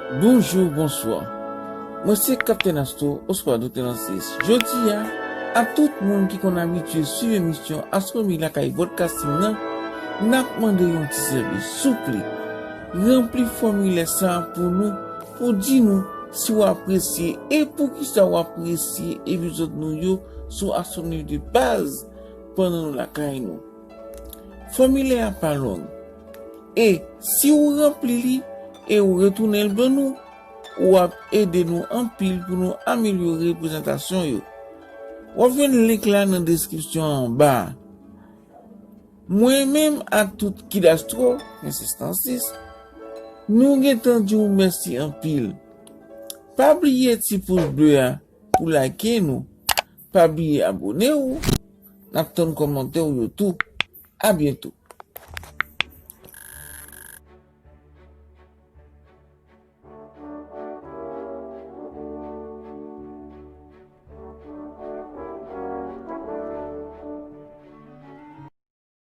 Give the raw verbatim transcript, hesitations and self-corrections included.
Bonjou, bonswa. Mwen se Kaptèn Astro, oswa Doktè Narcisse. Jodi a, a tout moun ki konn abitye swiv emisyon Astronomi Lakay Broadcasting nan, n ap mande yon ti sèvis. Souple, ranpli fòmilè sa a pou nou, pou di nou si w apresye e poukisa w apresye epizòd nou yo sou Astronomi de Baz pandan nou lakay nou. Fòmilè a pa long. E si w ranpli li e w retounen l ban nou, w ap ede nou anpil pou nou amelyore prezantasyon yo. W ap jwenn link la nan deskripsyon an anba a. Mwen menm ak tout Kid Astro, Princess Narcisse, nou gentan di w mèsi anpil. Pa bliye ti pous ble a pou like nou. Pa bliye abone w. N ap tann kòmantè w yo tou. A byento.